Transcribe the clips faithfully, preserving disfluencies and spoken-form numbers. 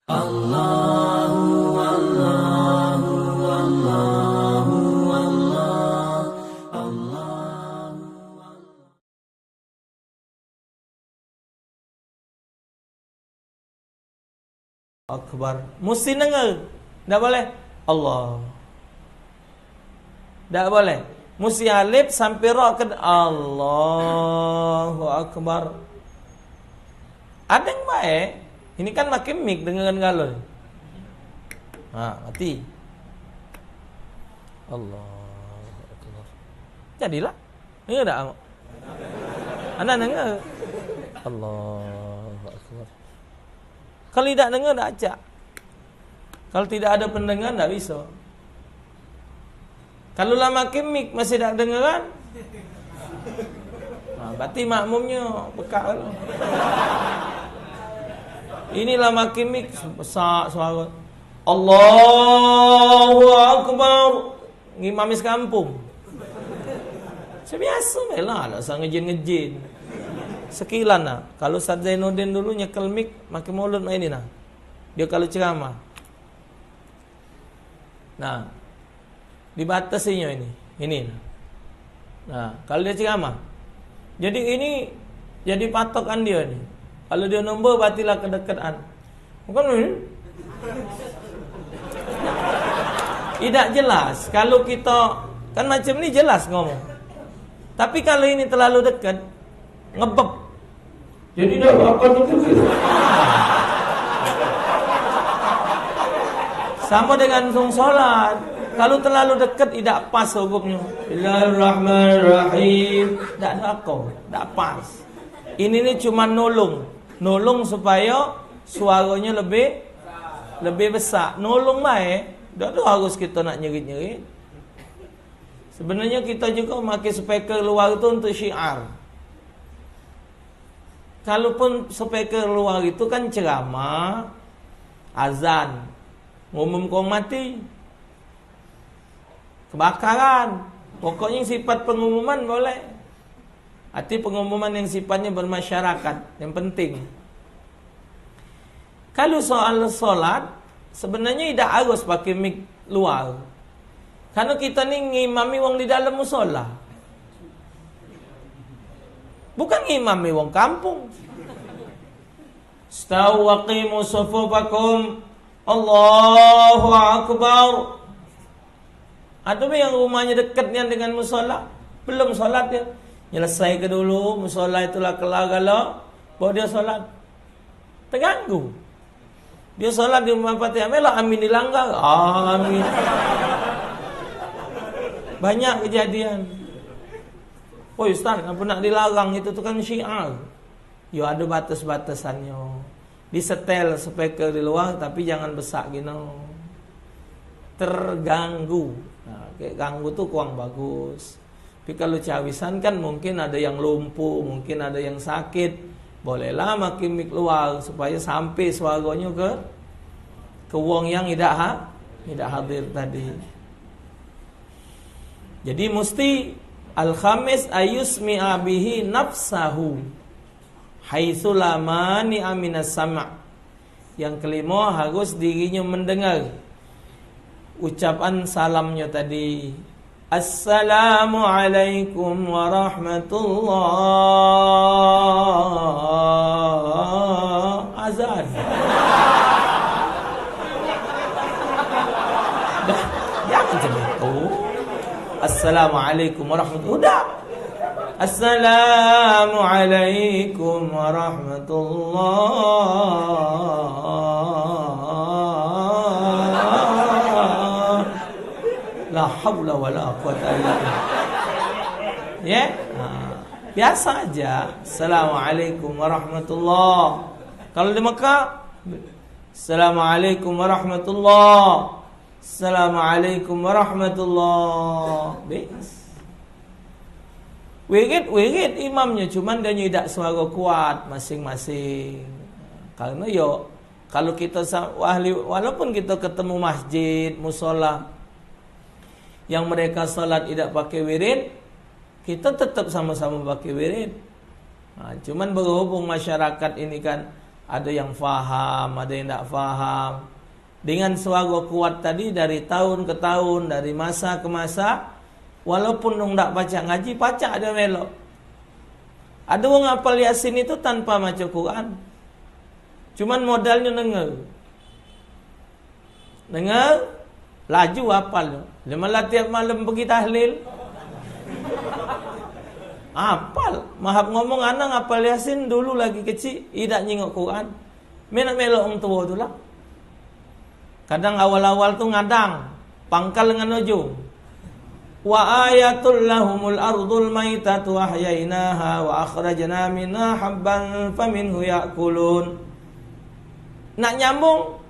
Allahu, Allahu, Allahu, Allah, Allahu. Akbar. Musti denger. Ndak boleh. Allah. Ndak boleh. Musti alif sampai ra ke Allahu Akbar. Adeng bae. Ini kan makin mik dengan galon. Ha, mati. Allahu Akbar. Jadilah. Dengar tak? Anak dengar. Allahu Akbar. Kalau tidak dengar, tak acak. Kalau tidak ada pendengar, tak bisa. Kalau lah makin mik masih tak dengeran, ha, berarti makmumnya pekak tu. Inilah makin mik, besak suara. Allahu Akbar. Ngimami sekampung. Sebiasa bae lah, dak usah ngejin-ngejin. Sekilan nah. Kalau Ustaz Zainuddin dulu nyekel mik, makai mulut mak ini nah. Dia kalau ceramah. Nah, dibatasinyo ini. Ini nah. Nah, kalau dia ceramah. Jadi ini jadi patokan dia ni. Kalau dia nombor, berarti lah kedeketan. Bukan ini. Tidak jelas. Kalau kita, kan macam ni jelas ngomong. Tapi kalau ini terlalu dekat, ngebeb. Jadi dah akan itu. Sama dengan sung solat. Kalau terlalu dekat, tidak pas hukumnya. Bismillahirrahmanirrahim. Tidak ada akal. Tidak pas. Ini ni cuma nolong. Nolong supaya suaranya lebih, lebih besar. Nolong bae. Dak tu harus kita nak nyerit-nyerit. Sebenarnya kita juga pakai speaker luar tu untuk syiar. Kalaupun speaker luar itu kan ceramah, azan, ngumum ke wong mati, kebakaran. Pokoknya sifat pengumuman boleh. Arti pengumuman yang sifatnya bermasyarakat, yang penting. Kalau soal solat, sebenarnya tidak harus pakai mik luar. Karena kita ni ngimami wong di dalam musola. Bukan ngimami wong kampung. Stau waqimu sufufakum. Allahu Akbar. Ada yang rumahnya dekat nian dengan musola, belum solat dia. Nyelesai ke dulu, musola itulah kelar galo, baru dia solat. Terganggu. Dia solat di rumah Fatihah, melok amin dilanggar. Amin. Banyak kejadian. Oh Ustaz, apa nak dilarang, itu tu kan syiar. Yo ada batas-batasannyo. Disetel speaker di luar, tapi jangan besak gino. Terganggu. Nah, kayak ganggu tu kurang bagus. Tapi kalau cawisan kan mungkin ada yang lumpuh, mungkin ada yang sakit. Bolehlah makai mik luar supaya sampai suaranya ke, ke wong yang tidak ha, tidak hadir tadi. Jadi mesti al-khamis ayusmi'a bihi nafsahu. Haitsu la mani'a minas sama'. Yang kelima, harus dirinya mendengar ucapan salamnya tadi. Assalamualaikum warahmatullah. Azan. Dah, jangan macam itu. Assalamualaikum warahmatullahi. Udah. Assalamualaikum warahmatullah. La haula wala quwata illa billah. Ya? Ha. Biasa aja. Assalamualaikum warahmatullah. Kalau di Mekah, Assalamualaikum warahmatullah. Assalamualaikum warahmatullah. Bes. Wirid, wirid imamnya, cuman dia nyidak suara kuat masing-masing. Karena yo, kalau kita sa-, wahli, walaupun kita ketemu masjid, musola, yang mereka salat idak pakai wirid, kita tetap sama-sama pakai wirid. Ha, cuman berhubung masyarakat ini kan Ada yang faham, ada yang dak faham. Dengan suara kuat tadi, dari tahun ke tahun, dari masa ke masa, walaupun wong dak pacak ngaji, pacak dia melok. Ada wong apal Yasin itu tanpa maca Quran. Cuman modalnya denger. Dengar, laju apal. Lemalah tiap malam pergi tahlil. Apal. Mahap ngomong, anak apal Yasin dulu lagi kecil, idak nyingok Quran. Menak melok wong tua tu lah. Kadang awal-awal tu ngadang, pangkal dengan ujung. Wa ayatul lahumul ardul maitatu ahyainaha wa akhrajna minha habban faminhu ya'kulun. Nak nyambung,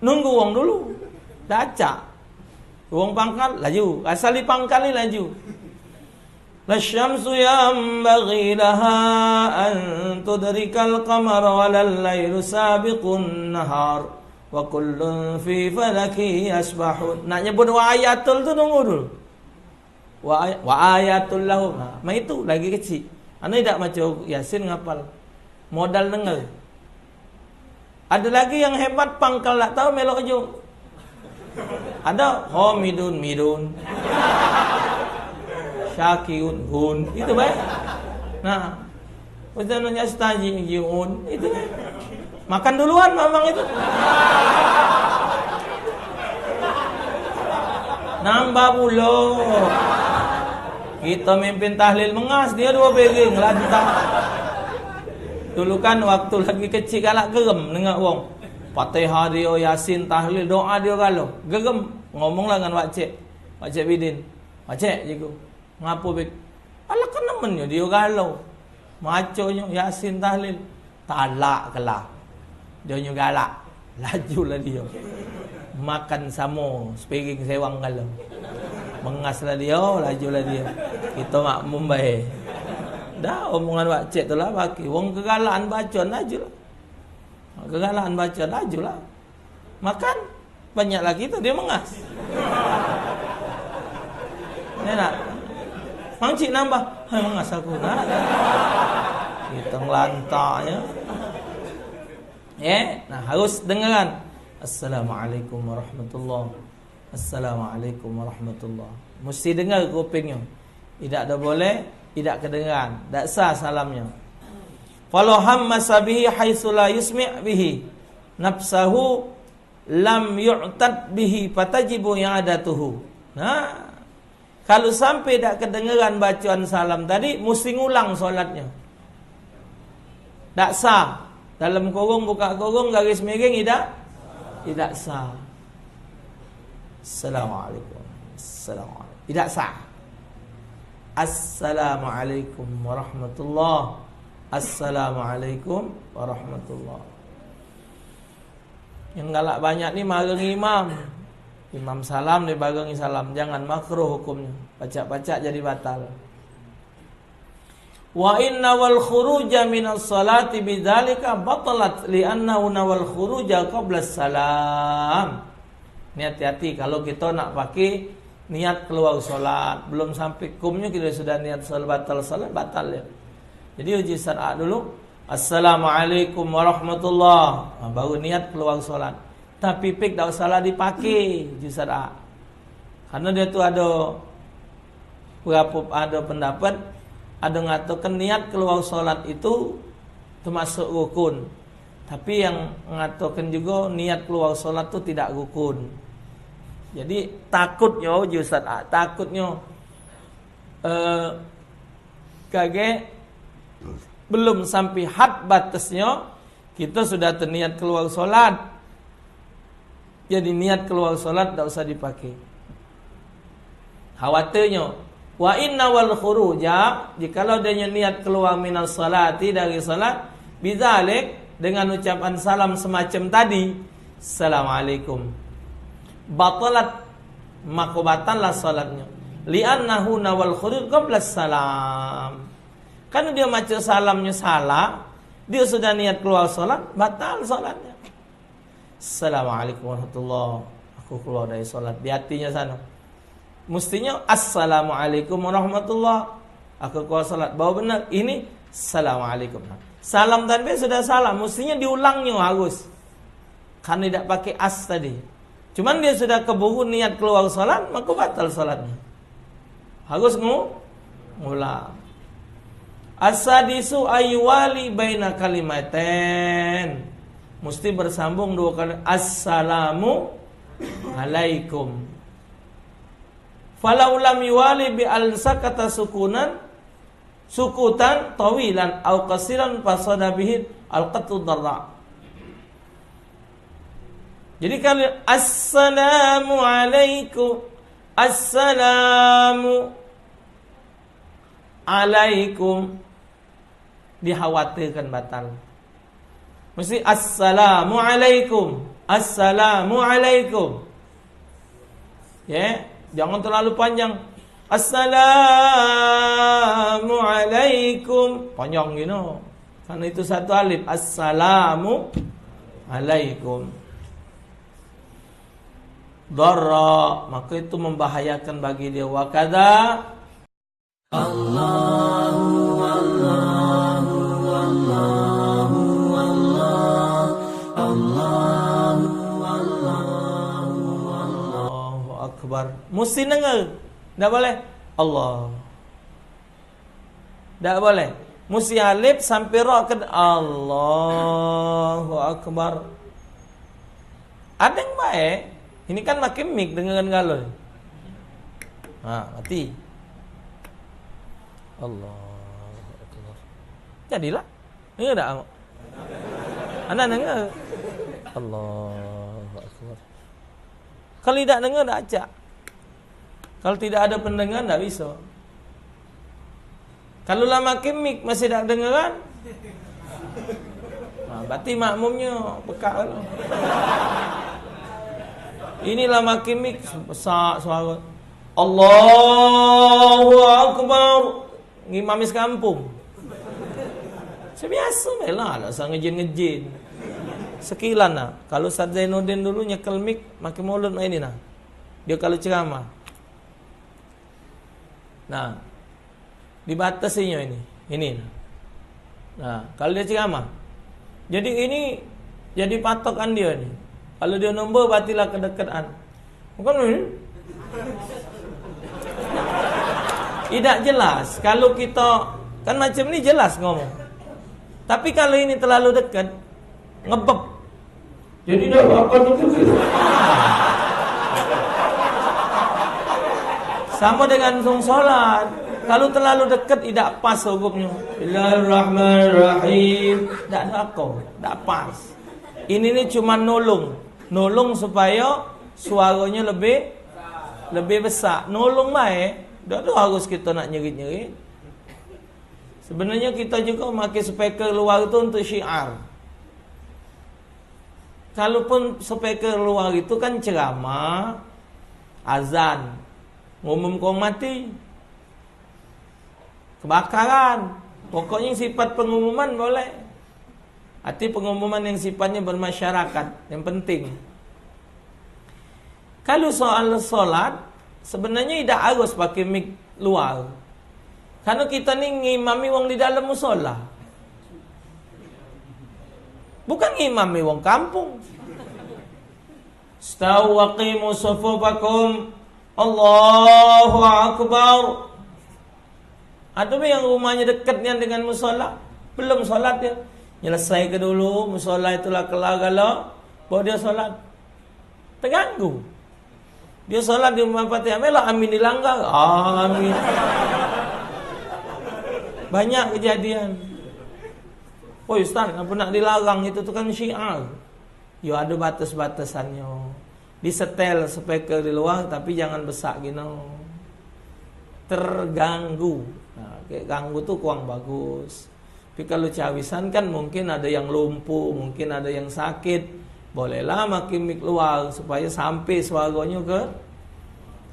nunggu wong dulu. Dacak. Wong pangkal, laju. Asal di pangkal ni laju. Lasyamsu yanbaghi laha an tudrikal qamara walal lailu sabiqun nahar. Wa kullun fi falakin yasbahun. Nak nyebut wa ayatul tu nunggu dulu. Wa, ay- wa ayatul lahum. Ha, mah itu lagi kecil. Anu idak maca Yasin ngapal. Modal denger. Ada lagi yang hebat, pangkal dak tahu melok ujung. Ada Hamidun, Midun. Syakirun, Hun. Itu baik. Nah, Ustaz Nurul Yastaji, Jiun. Itu baik. Makan duluan mamang itu. Nambah pulo. Kita mimpin tahlil mengas, dia dua piring lantak. Dulu kan waktu lagi kecil galak gerem nengok wong. Fatihah dia, Yasin, tahlil, doa dia galo. Gerem. Ngomonglah dengan Wak Cek. Wak Cek Bidin. Wak Cek, jiku. Ngapo, Bik? Alah, kan nemen nyo dia galo. Maconyo Yasin tahlil. Talak kelah. Dia nyo galak. Lajulah dia. Makan samo sepiring sewang galo. Mengaslah dia, lajulah dia. Kita makmum bae. Dah, omongan Wak Cek tu lah baki. Wong kegalakan bacoan, lajulah. Kegalakan bacoan, lajulah. Makan, banyak lagi tu dia mengas. Enak. Mang Cik nambah, "Hai, mengas aku." Nah. Kita ngelantaknya. Eh, nah, harus dengeran. "Assalamualaikum warahmatullah. Assalamualaikum warahmatullah." Mesti dengar kupingnya. Tidak ada boleh, tidak kedengaran. Tak sah salamnya. Falau hammasa bihi haitsu la yusmi' bihi nafsahu lam yu'tad bihi fatajibu i'adatuhu. Nah, kalau sampai dak kedengeran bacaan salam tadi, mesti ngulang solatnya. Dak sah. Dalam kurung, buka kurung, garis miring, idak, idak sah. Assalamualaikum. Assalamualaikum. Idak sah. Assalamualaikum warahmatullah. Assalamualaikum warahmatullah. Yang galak banyak ni mareng imam. Imam salam, dia barengi salam. Jangan, makruh hukumnya. Pacak-pacak jadi batal. Wa inna wal khuruja minas salati bidzalika batalat li'annahu nawal khuruja qabla salam. Ni hati-hati, kalau kita nak pakai niat keluar solat, belum sampai kumnya kita sudah niat solat, batal solat, batal ya. Jadi uji syar'a dulu, "Assalamualaikum warahmatullah." Nah, baru niat keluar solat. Tapi pik dak usahlah dipakai, uji syar'a. Karena dia tu ada berapa, ada pendapat, ada ngatakan niat keluar solat itu termasuk rukun. Tapi yang ngatakan juga niat keluar solat tu tidak rukun. Jadi takutnya, uji Ustaz, ah, takutnya, eh, kage belum sampai had batasnya, kita sudah terniat keluar solat. Jadi niat keluar solat dak usah dipakai. Khawatirnyo, wa inna wal khuruja, jikalau dia nyo niat keluar minas salati, dari salat, bidzalik, dengan ucapan salam semacam tadi, "Assalamualaikum." Batalat, maka batallah salatnya. Li'annahu nawal khuruj qabla salam. Karena dia maca salamnya salah, dia sudah niat keluar salat, batal salatnya. "Assalamualaikum warahmatullah. Aku keluar dari salat." Di hatinya sana. Mestinya, "Assalamualaikum warahmatullah. Aku keluar salat." Baru benar. Ini, "Assalamualaikum." Nah, Salam tadi sudah salam, mestinya diulangnyo harus. Karena dak pakai as tadi. Cuman dia sudah keburu niat keluar salat, maka batal salatnya. Harus ngu-, ngulang. As-sadisu ayyuwali baina kalimatain. Mesti bersambung dua kali. Assalamu alaikum. Falau lam yuwali bi al sakata sukunan, sukutan tawilan au qasiran fasada bihi al qat'u darra. Jadi kalau assalamu alaikum, assalamu alaikum, dikhawatirkan batal. Mesti assalamualaikum, assalamualaikum. Ya, jangan terlalu panjang. Assalamualaikum. Panjang gini. Karena itu satu alif. Assalamualaikum. Darra, maka itu membahayakan bagi dia. Wa kadza Allahu, Allahu, Allahu, Allah. Allahu, Allahu, Allahu Akbar. Mesti dengar. Ndak boleh. Allah. Ndak boleh. Mesti alif sampai ra ke Allahu Akbar. Ada yang baik. Ini kan pakai mik dengan galon. Ha, mati. Allahu Akbar. Jadilah. Dengar tak? Anak dengar. Allahu Akbar. Kalau tidak dengar, tak acak. Kalau tidak ada pendengar, tak bisa. Kalau lah makin mik masih tak dengeran, nah, berarti makmumnya pekak tu. Inilah makin mik besak suara. Allahu Akbar. Ngimami sekampung. Sebiasa bae lah, dak usah ngejin-ngejin. Sekilan lah. Kalau Ustaz Zainuddin dulu nyekel mik, makin mulut mak ini nah. Dia kalau ceramah. Nah, dibatasinyo ini. Ini. Nah, kalau dia ceramah. Jadi ini jadi patokan dia ni. Kalau dia nombor, berarti lah kedeketan. Bukan ini. Tidak jelas. Kalau kita, kan macam ni jelas ngomong. Tapi kalau ini terlalu dekat, ngebeb. Jadi dah akan sama dengan song salat. Kalau terlalu dekat, tidak pas hukumnya. Bismillahirrahmanirrahim. Tidak ada akal, tidak pas. Ini ni cuma nolong. Nolong supaya suaranya lebih, lebih besar. Nolong bae. Dak tu harus kita nak nyerit-nyerit. Sebenarnya kita juga pakai speaker luar tu untuk syiar. Kalaupun speaker luar itu kan ceramah, azan, ngumumke wong mati, kebakaran. Pokoknya sifat pengumuman boleh. Arti pengumuman yang sifatnya bermasyarakat, yang penting. Kalau soal solat, sebenarnya tidak harus pakai mik luar. Karena kita ni ngimami wong di dalam musola. Bukan ngimami wong kampung. Stau waqimu sufufakum. Allahu Akbar. Ada be yang rumahnya dekat nian dengan musola, belum solat dia. Nyelesai ke dulu, musola itulah kelar galo, baru dia solat. Terganggu. Dia solat di rumah Fatihah, melok amin dilanggar. Amin. Banyak kejadian. Oi Ustaz, kenapa nak dilarang, itu tu kan syiar. Yo ada batas-batasannyo. Disetel speaker di luar, tapi jangan besak gino. Terganggu. Nah, kayak ganggu tu kurang bagus. Tapi kalau cawisan kan mungkin ada yang lumpuh, mungkin ada yang sakit. Bolehlah makai mik luar supaya sampai suaranyo ke,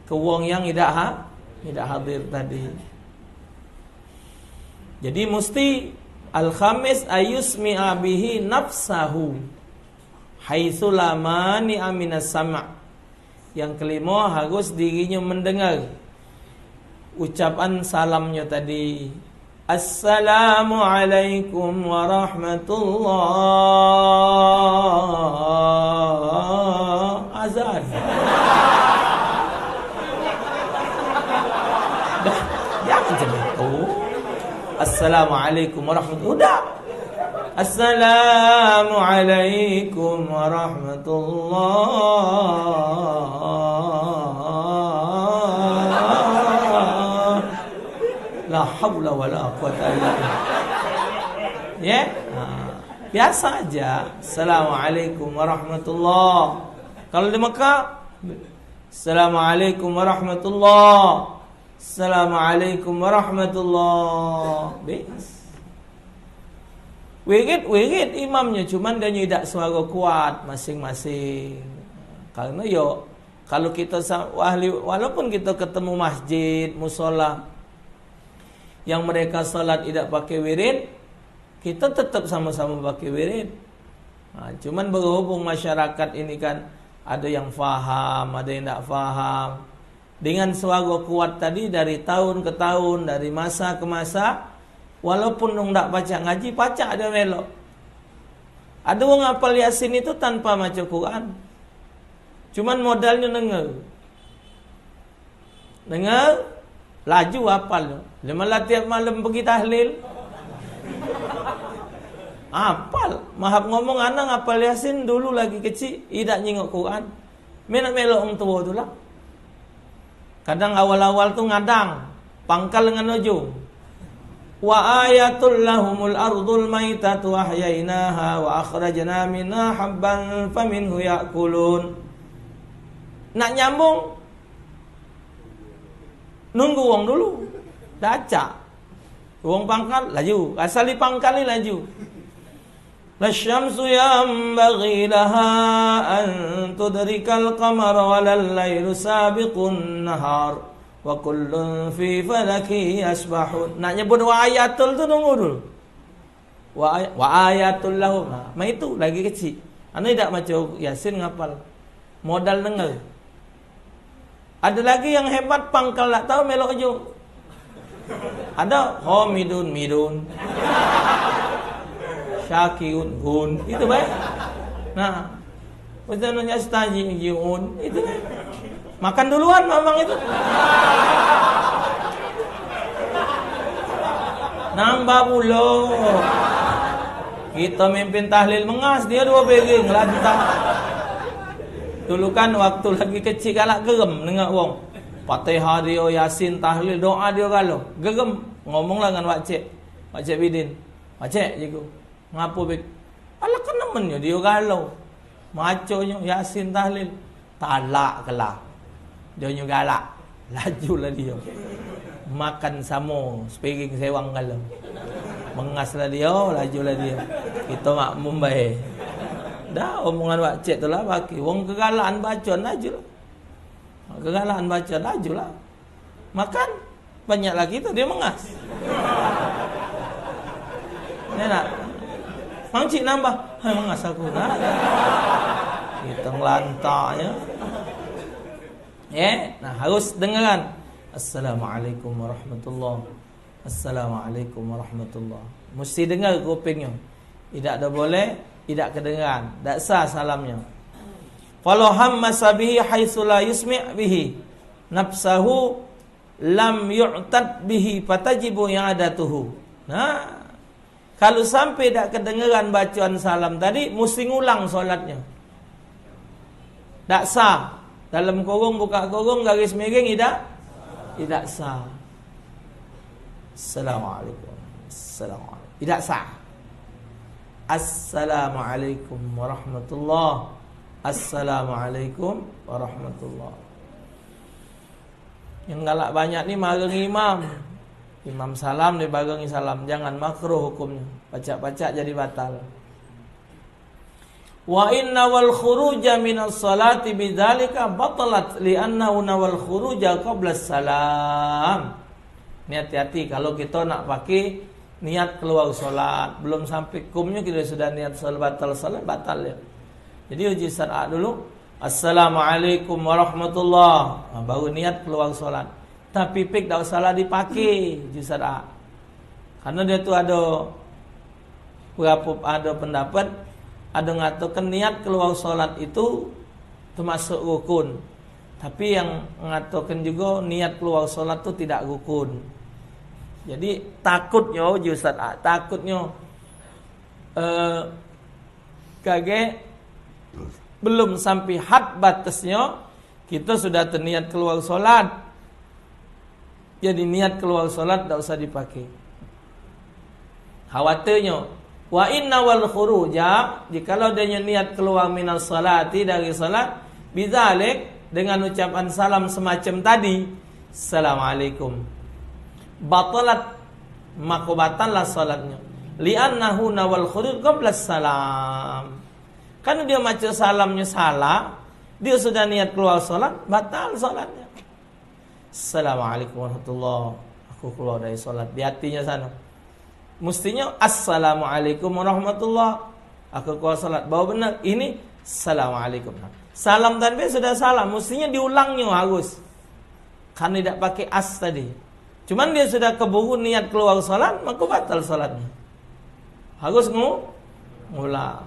ke wong yang idak ha, idak hadir tadi. Jadi mesti al-khamis ayusmi'a bihi nafsahu. Haitsu la mani'a minas sama'. Yang kelima, harus dirinyo mendengar ucapan salamnyo tadi. Assalamualaikum warahmatullah. Azan. Dah, jangan macam itu. Assalamualaikum warahmatullah. Udah. Assalamualaikum warahmatullah. La haula wala quwata illa billah. Ya? Ha. Biasa aja. Assalamualaikum warahmatullah. Kalau di Mekah, Assalamualaikum warahmatullah. Assalamualaikum warahmatullah. Bes. Wirid, wirid imamnyo, cuman ganyo idak suaro kuat masing-masing. Karena yo, kalau kita sa- ahli, walaupun kita ketemu masjid, musola, yang mereka salat idak pakai wirid, kita tetap sama-sama pakai wirid. Ha, cuman berhubung masyarakat ini kan ada yang faham, ada yang idak faham. Dengan suara kuat tadi dari tahun ke tahun, dari masa ke masa, walaupun wong dak pacak ngaji, pacak dia melok. Ada wong hafal Yasin itu tanpa maca Quran. Cuman modalnya dengar. Dengar, laju hafal. Dia malah tiap malam pergi tahlil. Hafal. Mahap ngomong, anak hafal Yasin dulu lagi kecil, idak nyingok Quran. Menak melok wong tua tu lah. Kadang awal-awal tu ngadang, pangkal dengan ujung. Wa ayatul lahumul ardul maitatu ahyainaha wa akhrajna minha habban faminhu ya'kulun. Nak nyambung, nunggu wong dulu. Dacak. Wong pangkal, laju. Asal di pangkal ni laju. Lasyamsu yanbaghi laha an tudrikal qamara walal lailu sabiqun nahar wa kullun fi falaki yasbahun. Nak nyebut wa ayatul tu nunggu dulu. Wa ay- wa ayatul lahum. Ha, mah itu lagi kecil. Anu idak maca Yasin ngapal. Modal dengar. Ada lagi yang hebat, pangkal dak tahu melok ujung. Ada homidun midun. Syakiun hun. Itu baik. Nah, Ustaz nanya staji jiun. Itu baik. Makan duluan mamang itu. Nambah pulo. Kita mimpin tahlil mengas, dia dua piring lantak. Dulu kan waktu lagi kecil galak gerem nengok wong. Fatihah dia, Yasin, tahlil, doa dia galo. Gerem. Ngomonglah dengan Wak Cek. Wak Cek Bidin. Wak Cek, jiku. Ngapo, Bik? Alah, kan nemen nyo dia galo. Maconyo Yasin, tahlil. Talak kelah. Dia nyo galak. Lajulah dia. Makan samo sepiring sewang galo. Mengaslah dia, lajulah dia. Kita makmum bae. Dah, omongan Wak Cek tu lah baki. Wong kegalakan bacaan, lajulah. Kegalakan bacaan, lajulah. Makan, banyak lagi tu dia mengas. Ya nak? Mang Cik nambah, "Hai, mengas aku, nak." Kita ngelantak, ya. Ya, nah, harus dengeran. Assalamualaikum warahmatullah. Assalamualaikum warahmatullah. Mesti dengar kupingnya. Tidak ada boleh, tidak kedengaran. Tak sah salamnya. Falau hammasa bihi haitsu la yusmi' bihi nafsahu lam yu'tad bihi fatajibu i'adatuhu. Nah, kalau sampai dak kedengeran bacaan salam tadi, mesti ngulang solatnya. Dak sah. Dalam kurung, buka kurung, garis miring, idak, idak sah. Assalamualaikum. Assalamualaikum. Idak sah. Assalamualaikum warahmatullah. Assalamualaikum warahmatullah. Yang galak banyak ni marengi imam. Imam salam, dia barengi salam. Jangan, makruh hukumnya. Pacak-pacak jadi batal. Wa in nawal khuruja minas salati bidzalika batalat li'annahu nawal khuruja qablas salam. Ni hati-hati, kalau kita nak pakai niat keluar solat, belum sampai kumnya kita sudah niat solat, batal solat, batal ya. Jadi uji syar'a dulu, "Assalamualaikum warahmatullah." Nah, baru niat keluar solat. Tapi pik dak usahlah dipakai, uji syar'a. Karena dia tu ada berapa, ada pendapat, ada ngatakan niat keluar solat itu termasuk rukun. Tapi yang ngatakan juga niat keluar solat tu tidak rukun. Jadi takutnya, uji Ustaz, ah, takutnya, eh, kage belum sampai had batasnya, kita sudah terniat keluar solat. Jadi niat keluar solat dak usah dipakai. Khawatirnya, wa inna wal khuruja, jikalau dia niat keluar minas salati, dari salat, bizalik, dengan ucapan salam semacam tadi, "Assalamualaikum." Batalat, maka batallah salatnya. Li'annahu nawal khuruj qabla salam. Karena dia maca salamnya salah, dia sudah niat keluar salat, batal salatnya. "Assalamualaikum warahmatullah." Aku keluar dari salat. Di hatinya sana. Mestinya, "Assalamualaikum warahmatullah." Aku keluar salat. Baru benar. Ini, "Assalamualaikum." Salam tadi sudah salam. Mestinya diulangnya harus. Karena tidak pakai as tadi. Cuman dia sudah keburu niat keluar salat, maka batal salatnya. Harus ngu-, ngulang.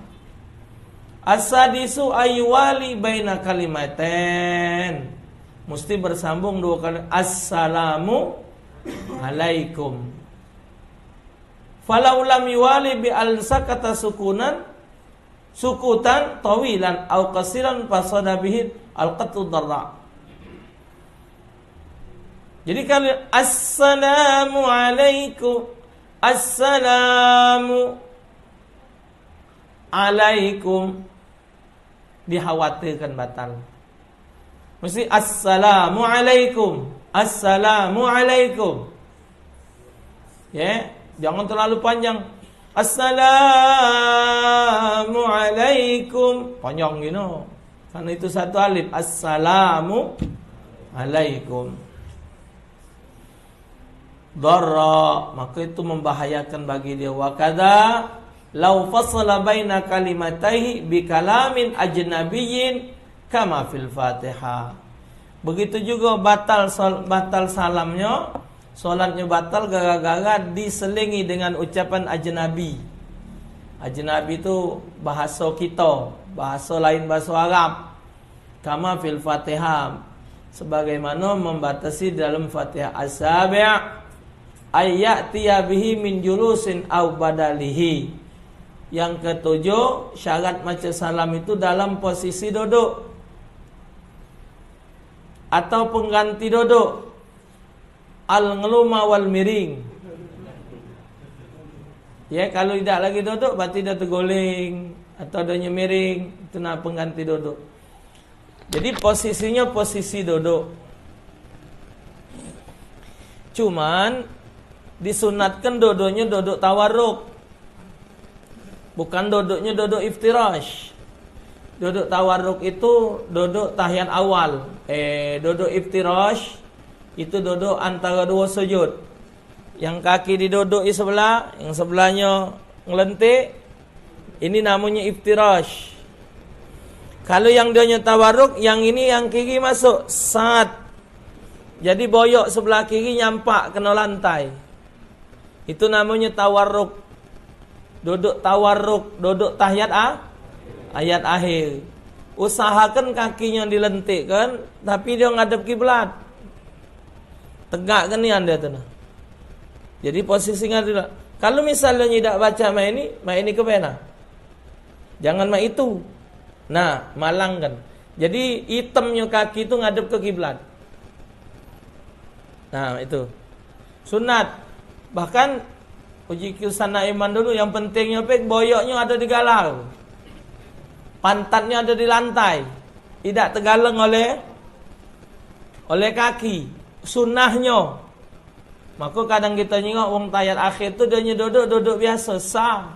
As-sadisu ayyuwali baina kalimatain. Mesti bersambung dua kali. "Assalamu alaikum." Falau lam yuwali bi al sakata sukunan, sukutan tawilan au qasiran fasada bihi al qat'u darra. Jadi kalau "Assalamu alaikum, assalamu alaikum," dikhawatirkan batal. Mesti, "Assalamualaikum, assalamualaikum." Ya, jangan terlalu panjang. "Assalamualaikum." Panjang gini. Karena itu satu alif. "Assalamualaikum." Darra, maka itu membahayakan bagi dia. Wa kadza lau fasala baina kalimataihi bi kalamin ajnabiyyin kama fil Fatihah. Begitu juga batal sol-, batal salamnya, salatnya batal gara-gara diselingi dengan ucapan ajnabi. Ajnabi itu bahasa kita, bahasa lain, bahasa Arab. Kama fil Fatihah, sebagaimana membatasi dalam Fatihah. As-sabi', ay ya'tiya bihi min julusin au badalihi. Yang ketujuh, syarat maca salam itu dalam posisi duduk atau pengganti duduk. Al ngeluma wal miring. Ya, kalau tidak lagi duduk, berarti dia terguling atau dia miring. Itu nak pengganti duduk. Jadi, posisinya posisi duduk. Cuman, disunatkan duduknya duduk tawarruk. Bukan duduknya duduk iftirash. Duduk tawarruk itu duduk tahiyat awal. Eh, duduk iftirash itu duduk antara dua sujud. Yang kaki diduduk di sebelah, yang sebelahnya ngelentik, ini namanya iftirash. Kalau yang duanya tawarruk, yang ini yang kiri masuk, sat. Jadi boyok sebelah kiri nyampak kena lantai. Itu namanya tawarruk. Duduk tawarruk, duduk tahiyat a-, ayat akhir. Usahakan kakinya dilentikkan, tapi dia ngadep kiblat. Tegak ke nian dia tu nah. Jadi posisi ngadep. Kalau misalnya tidak baca mak ini, mak ini ke pena. Jangan mak itu. Nah, malangkan. Jadi, itemnya kaki tu ngadep ke kiblat. Nah, itu. Sunat. Bahkan, uji kiusan Naiman dulu, yang pentingnya pik, boyoknya ada di galau. Pantatnya ada di lantai. Tidak tergalang oleh, oleh kaki. Sunnahnya. Maka kadang kita nyingok wong tayat akhir tu dia duduk, duduk biasa, sah.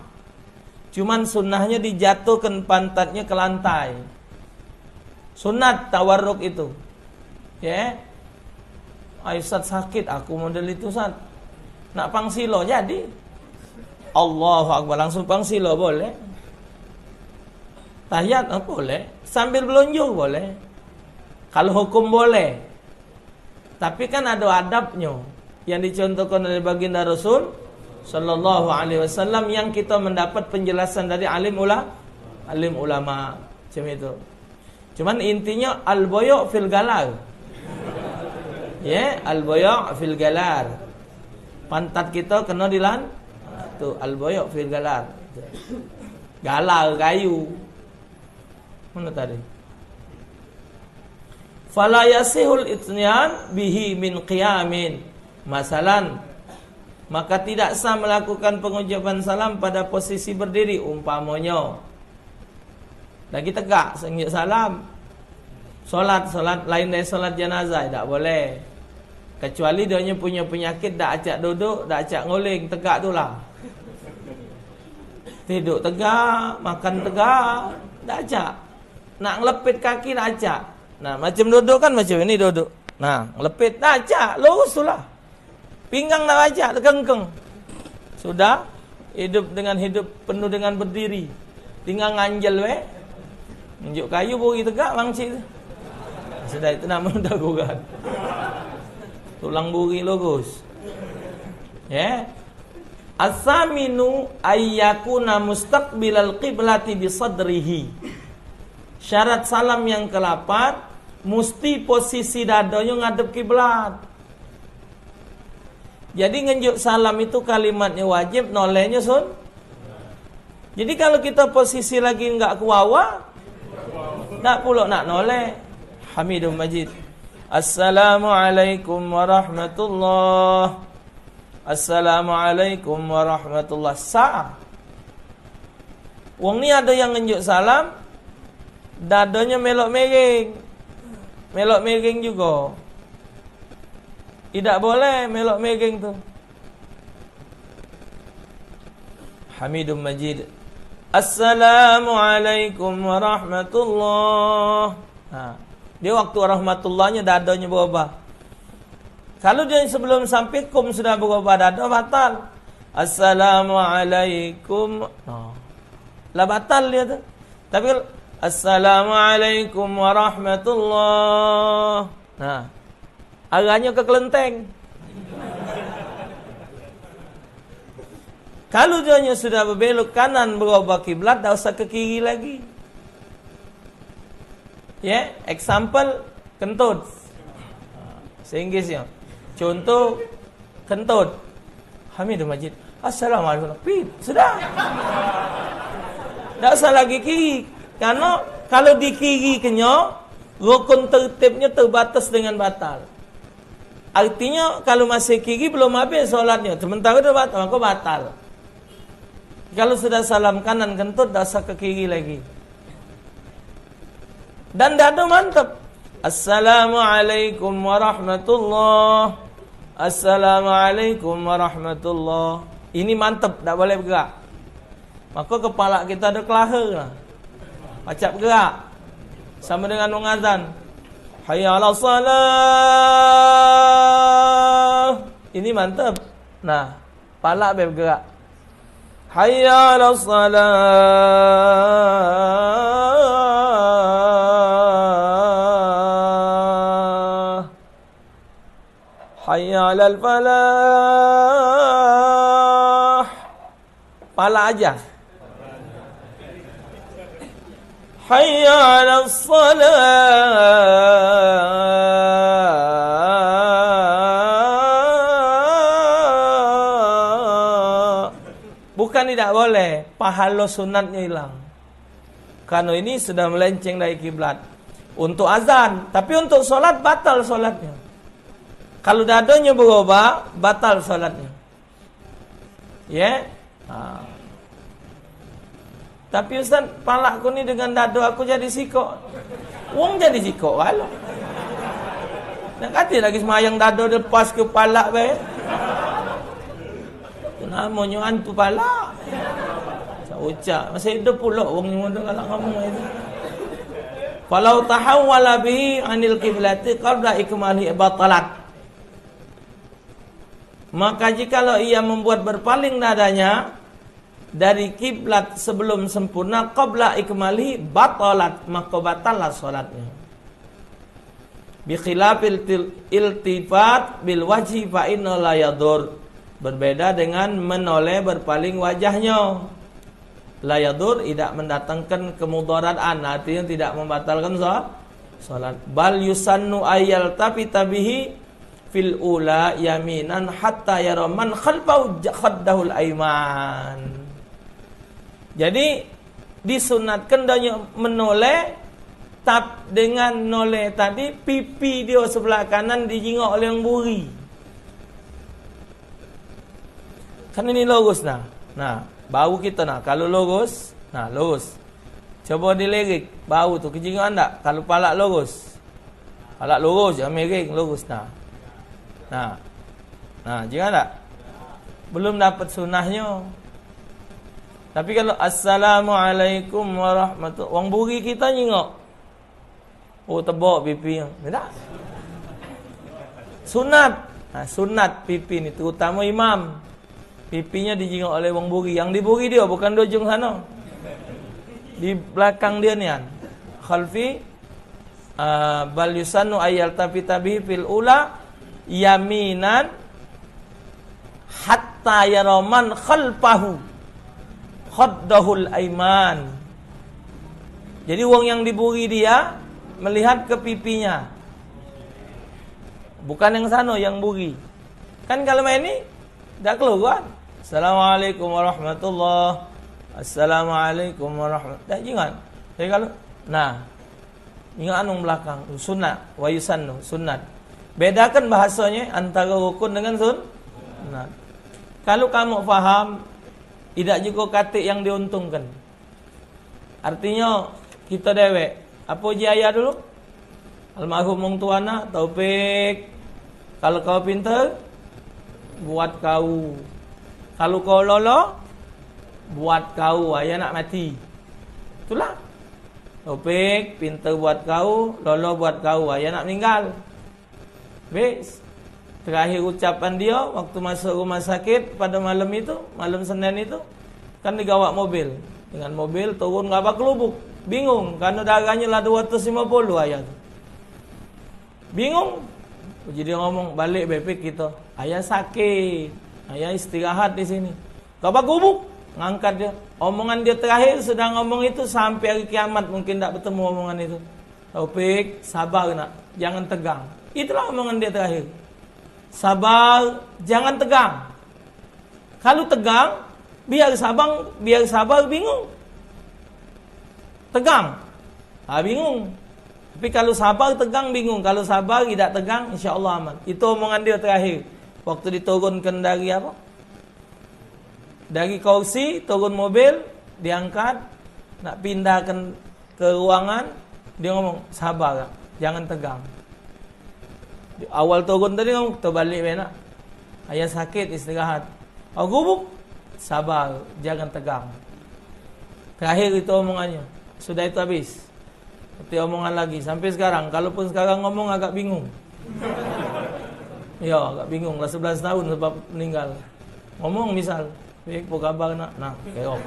Cuman sunnahnya dijatuhkan pantatnya ke lantai. Sunat tawarruk itu. Ya. Ai, Ustaz, sakit aku model itu, Ustaz. Nak pangsilo jadi. Allahu Akbar, langsung pangsilo boleh. Tahiyat, ah, boleh. Sambil belonjo boleh. Kalau hukum boleh. Tapi kan ada adabnya yang dicontohkan oleh Baginda Rasul. Sallallahu alaihi wasallam, yang kita mendapat penjelasan dari alim ula-, alim ulama. Macam itu. Cuman intinya al-boyok fil galar. Ya, al-boyok fil galar. Pantat kita kena dilan-, ha, tu al-boyok fil galar. Galar kayu. Mana tadi? Fala yasihul ityan bihi min qiyamin. Masalan, maka tidak sah melakukan pengucapan salam pada posisi berdiri, umpamanya. Lagi tegak, senjuk salam. Solat, solat lain dari solat jenazah, tidak boleh. Kecuali dia punya penyakit, dak acak duduk, dak acak nguling, tegak tu lah. Tiduk tegak, makan tegak, dak acak. Nak ngelepit kaki dak acak. Nah, macam duduk kan macam ini duduk. Nah, ngelepit dak acak, lurus tu lah. Pinggang dak acak, tekengkeng. Sudah, hidup dengan hidup penuh dengan berdiri. Tinggal nganjel we. Nunjuk kayu buri tegak bangcik tu. Sudah itu nama darurat. Tulang buri lurus. Ya. Asaminu ayyakuna mustaqbilal qiblati bisadrihi. Syarat salam yang kelapan, mesti posisi dadonyo ngadep kiblat. Jadi ngenjuk salam itu kalimatnyo wajib, nolehnyo sun. Jadi kalau kita posisi lagi enggak kuawa, dak pulo nak noleh. Hamidum Majid. Assalamualaikum warahmatullah. Assalamualaikum warahmatullah. Sa. Wong ni ado yang ngenjuk salam, dadonyo melok miring. Melok miring jugo. Idak boleh melok miring tu. Hamidum Majid. Assalamualaikum warahmatullah. Ha. Dia waktu rahmatullahnyo dadonyo berubah. Kalau dia sebelum sampai kum sudah berubah dado, batal. Assalamualaikum. Ha. Lah batal dia tu. Tapi kalau, "Assalamualaikum warahmatullah." Nah, arahnya ke kelenteng. Kalau dia sudah berbelok kanan, berubah kiblat, dak usah ke kiri lagi. Ya, example, kentut. Bahasa Inggris ya. Contoh, kentut. Hamidum Majid. Assalamualaikum. Pit, sudah. Dak usah lagi kiri. Karena kalau di kiri kenyo, rukun tertibnya terbatas dengan batal. Artinya, kalau masih kiri belum habis solatnya, sementara dah batal, maka batal. Kalau sudah salam kanan kentut, dak usah ke kiri lagi. Dan dado mantap. Assalamualaikum warahmatullah. Assalamualaikum warahmatullah. Ini mantap, dak boleh bergerak. Maka kepala kita ada kelaha lah. Pacak bergerak. Sama dengan wong azan. Hayya ala salah. Ini mantap. Nah, palak be bergerak. Hayya ala salah. Hayya alal falah. Pala aja. Hayya alas salah. Bukan tidak boleh, pahalo sunatnya hilang. Karena ini sudah melenceng dari kiblat. Untuk azan, tapi untuk solat batal solatnya. Kalau dadanya berubah, batal solatnya. Ya. Ha. Tapi ustaz, palak ku ni dengan dado aku jadi sikok. Wong jadi sikok walau. Nak kata lagi semayang dado lepas ke palak bae. Namonyo antu palak. Saucak, masih hidup pula wong ni model galak ngomong itu. Falau tahawwala bihi anil kiblati qabla ikmali batalat. Maka jikalau ia membuat berpaling dadanya dari kiblat sebelum sempurna, qabla ikmali batalat, maka batallah salatnya. Bi khilafil til-, iltifat bil wajhi fa inna la yadur. Berbeda dengan menoleh berpaling wajahnya. La yadur, tidak mendatangkan kemudaratan, artinya tidak membatalkan sa-, salat. Bal yusannu ayyal tafita bihi fil ula yaminan hatta yara man khalfahu ja-, khaddahul aiman. Jadi, disunatkan dia menoleh, tap dengan noleh tadi, pipi dia sebelah kanan dijingok oleh wong buri. Kan ini lurus nah. Nah, bahu kita nah, kalau lurus, nah lurus. Coba dilirik, bahu tu kejingokan tak? Kalau palak lurus. Palak lurus, jangan miring, lurus nah. Nah. Nah, jingokan tak? Belum dapat sunahnyo. Tapi kalau assalamualaikum warahmatullahi, wong buri kita nyingok. Oh, tebok pipi. Tidak. Sunat. Nah, sunat pipi ni, terutama imam. Pipinya dijingok oleh wong buri. Yang diburi dia, bukan di ujung sana. Di belakang dia nian. Khalfi, ah, bal yusannu ayyal tafita bihi fil ula yaminan hatta yara man khalfahu khaddahul aiman. Jadi wong yang diburi dia melihat ke pipinya. Bukan yang sana yang buri. Kan kalau main ni dak keluar. Assalamualaikum warahmatullah. Assalamualaikum warahmatullah. Dak jingan. Tapi kalau nah, ingat anu belakang, sunat, wa yusannu, sunat. Bedakan bahasanya antara rukun dengan sun-, sunat. Kalau kamu faham, idak juga katik yang diuntungkan. Artinyo, kita dewek. Apa uji ayah dulu? Almarhum wong tuana, Taufik, kalau kau pinter, buat kau. Kalau kau lolo, buat kau, ayah nak mati. Itulah. Taufik, pinter buat kau, lolo buat kau, ayah nak meninggal. Habis, terakhir ucapan dia waktu masuk rumah sakit pada malam itu, malam Senin itu, kan digawak mobil. Dengan mobil turun ngapa kelubuk. Bingung, karena darahnyo lah dua ratus lima puluh ayah tu. Bingung. Jadi dia ngomong, "Balik bebek kita. Ayah sakit. Ayah istirahat di sini." Ngapa kelubuk? Ngangkat dia. Omongan dia terakhir sudah ngomong itu sampai hari kiamat mungkin tak bertemu omongan itu. Taufik, sabar nak, jangan tegang. Itulah omongan dia terakhir. Sabar, jangan tegang. Kalau tegang, biar sabar, biar sabar bingung. Tegang, ha, bingung. Tapi kalau sabar, tegang, bingung. Kalau sabar, tidak tegang, insya Allah aman. Itu omongan dia terakhir. Waktu diturunkan dari apa? Dari kursi, turun mobil, diangkat, nak pindahkan ke ruangan, dia ngomong, "Sabar, jangan tegang." Di awal turun tadi ngomong, "Terbalik be nak. Ayah sakit, istirahat." Awak gubuk, "Sabar, jangan tegang." Terakhir itu omongannya. Sudah itu habis. Nanti omongan lagi. Sampai sekarang, kalaupun sekarang ngomong agak bingung. Ya, agak bingung lah sebelas tahun sebab meninggal. Ngomong misal, "Weh, apa kabar nak?" Nah, keok.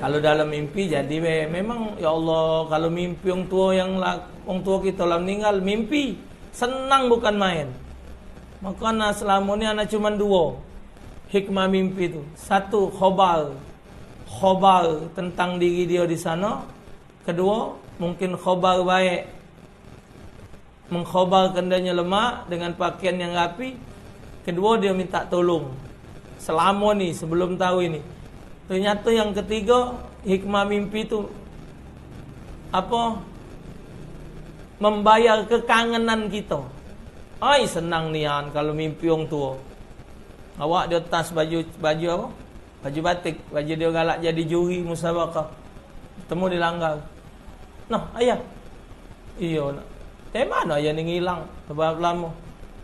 Kalau dalam mimpi jadi weh. Memang ya Allah, kalau mimpi wong tua yang la-, wong tua kita lah meninggal, mimpi senang bukan main. Makanya selama ni anak cuman dua hikmah mimpi tu. Satu, khobar. Khobar tentang diri dia di sana. Kedua, mungkin khobar baik. Mengkhobarkan dia lemak dengan pakaian yang rapi. Kedua, dia minta tolong. Selama ni, sebelum tahu ini. Ternyata yang ketiga, hikmah mimpi tu apa? Membayar kekangenan kita. Ai, senang nian kalau mimpi wong tua. Awak dia tas baju, baju apa? Baju batik, baju dia galak jadi juri musabaqah. Temu di langgar. "Nah, ayah." "Iyo, nak." "Dari mano ayah ni ngilang? Sebab lama."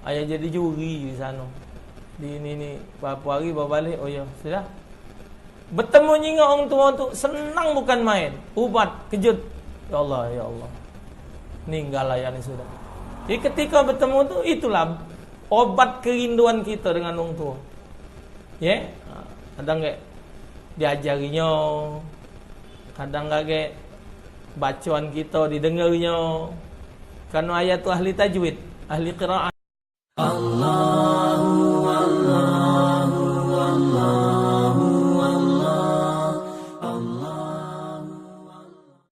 "Ayah jadi juri di sana. Di ini ni, berapa hari baru balik." "Oh iyo, sudah." Betemu nyingok wong tua tu senang bukan main. Ubat, kejut. Ya Allah, ya Allah. Ninggal ayah ni sudah. Jadi ketika betemu tu, itulah obat kerinduan kita dengan wong tua. Ye? Ha, kadang kek diajarinyo, kadang kagek bacoan kito didengernyo. Karno ayah tu ahli tajwid, ahli qiraah.